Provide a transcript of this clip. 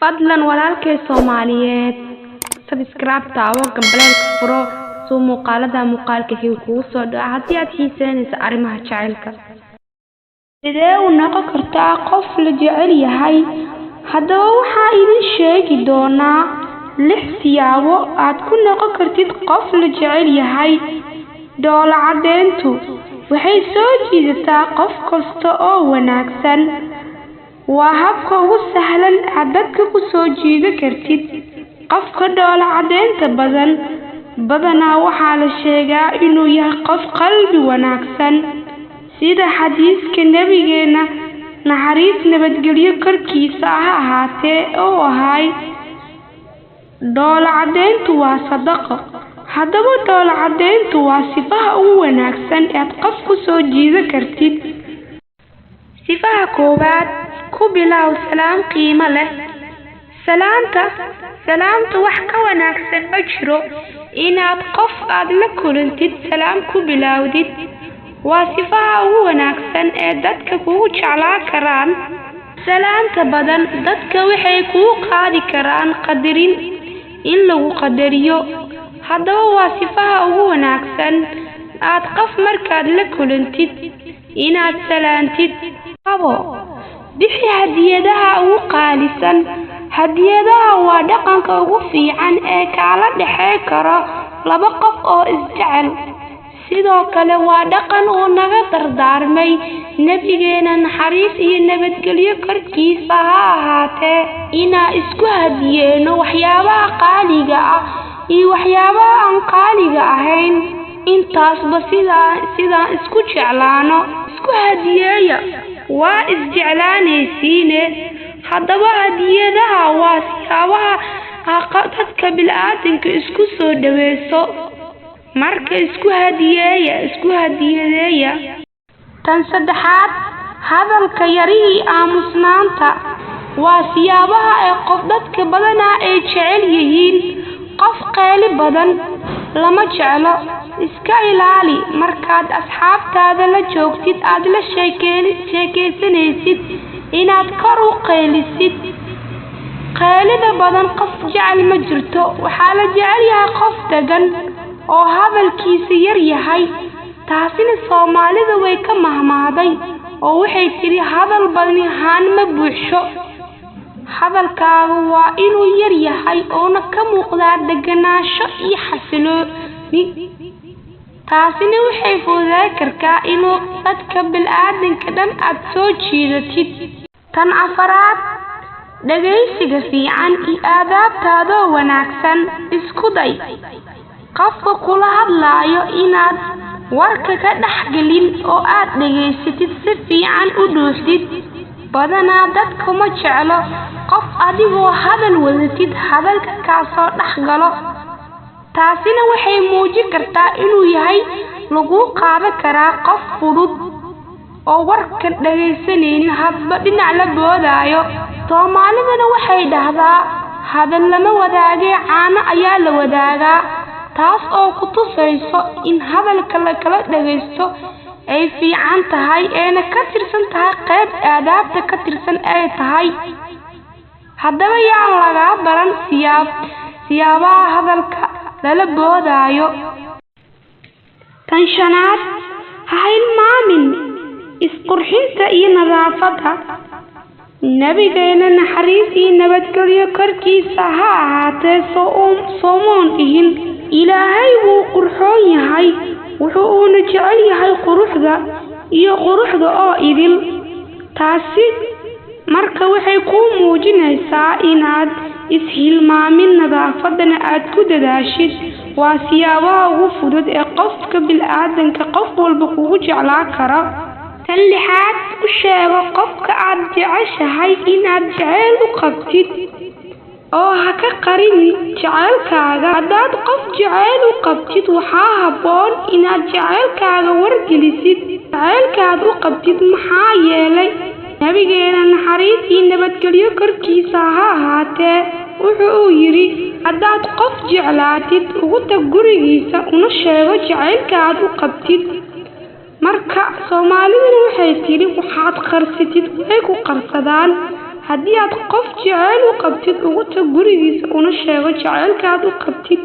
Fadlan walaalkay Soomaaliyeed, subscribe taabo, gambaleelka furo soo muuqaalada muuqaalka xiga kugu soo dhaco haddii aad xiiseynayso arrimaha jacaylka. Sidee u noqon kartaa qof la jecel yahay? Haddaba waxaan idin sheegi doonaa 6 siyaabo aad ku noqon kartid qof la jecel yahay. Dhoolla caddeyntu waxay soo jiidataa qof kasta oo wanaagsan. Waa habka ugu sahlan aad dadka ku soo jiidan kartid. Qofka dhoolla caddeynta badan badanaa waxaa la sheegaa inuu yahay qof qalbi wanaagsan. Sida xadiiska Nabigeena naxariis nabadgelyo korkiisa ha ahaatee oo ahay, dhoolla caddeyntu waa sadaqo. Haddaba dhoolla caddeyntu waa sifaha ugu wanaagsan ee aad qof ku soo jiidan kartid. Sifaha koowaad, ku bilow salaam qiimo leh. Salaamta wax ka wanaagsan ma jiro. Inaad qof aad la kulantid salaam ku bilowdid waa sifaha ugu wanaagsan ee dadka kugu jeclaan karaan. Salaamta badan dadka waxay kugu qaadi karaan qadarin in lagu qadariyo. Haddaba waa sifaha ugu wanaagsan aad qof markaad la kulantid inaad salaantid. 2, bixi hadiyadaha ugu qaalisan. Hadiyadaha waa dhaqanka ugu fiican ee kala dhexeyn karo laba qof oo isjecel. Sidoo kale waa dhaqan uu naga dardaarmay Nabigeena naxariis iyo nabadgelyo korkiisa ha ahaatee, inaan isku hadiyeyno waxyaabaha qaaliga ah iyo waxyaabaha aan qaaliga ahayn. Intaasba sidaan isku jeclaano. Isku hadiyeeya, waa isjeclaanaysiine. Haddaba hadiyadaha waa siyaabaha dadka bini'aadamka isku soo dhaweyso. Marka isku hadiyeeya, isku hadiyadeeya. Tan saddexaad, hadalka yari iyo aamusnaanta waa siyaabaha ay qof dadka badanaa ay jecel yihiin. Qof qayli badan lama jeclo. Iska ilaali markaad asxaabtaada la joogtid aad la sheekeysanaysid inaad kor u qaylisid. Qaylida badan qof jecel ma jirto. Waxaa la jecel yahay qof dagan oo hadalkiisa yar yahay. Taasina Soomaalida way ka mahmahday oo waxay tidhi hadal badani haan ma buuxsho. Hadalkaagu waa inuu yar yahay oona ka muuqdaa deganaansho iyo xasilooni. Taasina waxay fududeyn kartaa inuu dadka bini'aadamka dhan aad soo jiidatid. Tan afaraad, dhageysiga fiican iyo aadaabtaadoo wanaagsan. Isku day qofka kula hadlayo inaad warka ka dhexgelin oo aad dhageysatid, si fiican u dhuuxdid. Badanaa dadku ma jeclo qof adigoo hadal wadatid hadalka kaasoo dhex galo. Taasina waxay muujin kartaa inuu yahay lagu qaadan karaa qof fudud oo warka dhageysanaynin, hadba dhinac la boodayo. Soomaaliduna waxay dhahdaa hadal lama wadaagee caano ayaa la wadaagaa. Taas oo ku tusayso in hadalka la kala dhageysto ay fiican tahay eena ka tirsan tahay qayb aadaabta ka tirsan ay tahay. Haddaba yaan lagaa baran siyaabaha hadalka lala boodayo. Tan shanaad, ha hilmaamin isqurxinta iyo nadaafadda. Nabigeena naxariis iyo nabadgelyo korkiisa ha ahaatee soomoon dhihin, Ilaahay wuu qurxoon yahay, wuxuu uuna jecel yahay quruxda iyo quruxda oo idil. Taasi marka waxay kuu muujinaysaa inaad is-hilmaamin, nadaafadana aad ku dadaashid. Waa siyaabaha ugu fudud ee qofka bini'aadamka qof walba kugu jeclaan karo. Tan lixaad, u sheego qofka aad jeceshahay inaad jacayl u qabtid oo ha ka qarin jacaylkaaga. Haddaad qof jacayl u qabtid, waxaa habboon inaad jacaylkaaga wargelisid jacaylkaad u qabtid, maxaa yeelay Nabigeena naxariis iyo nabadgelyo korkiisa ha ahaatee wuxuu uu yidhi, haddaad qof jeclaatid ugu tag gurigiisa una sheego jacaylka aad u qabtid. Marka Soomaaliduna waxay tidhi waxaad qarsatid way ku qarsadaan. Haddii aad qof jacayl u qabtid, ugu tag gurigiisa una sheego jacaylka aad u qabtid.